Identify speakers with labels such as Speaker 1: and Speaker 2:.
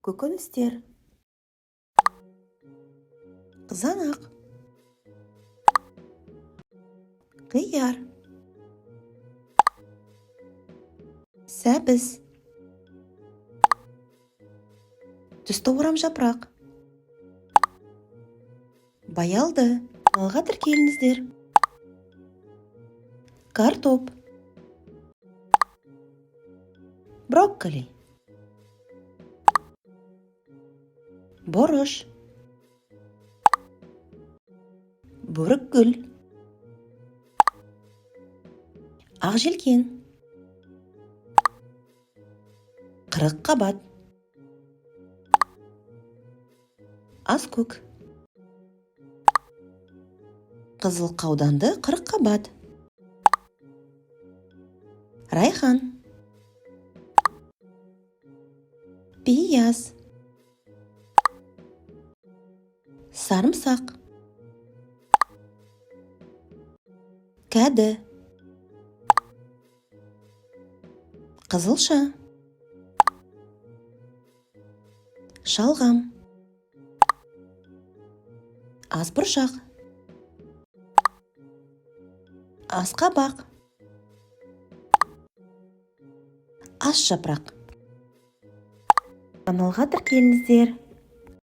Speaker 1: Көкөністер. Қызанақ. Қияр. Сәбіз. Түсті орамжапырақ. Баялды. Каналға тіркеліңіздер. Картоп. Брокколи. Бұрыш. Бөрікгүл. Ақжелкен. Қырыққабат. Аскөк. Қызыл қауданды қырыққабат. Райхан. Пияз. Сарымсақ. Кәді. Қызылша. Шалғам. Асбұршақ. Асқабақ. Ас жапырақ. Каналға тіркеліңіздер.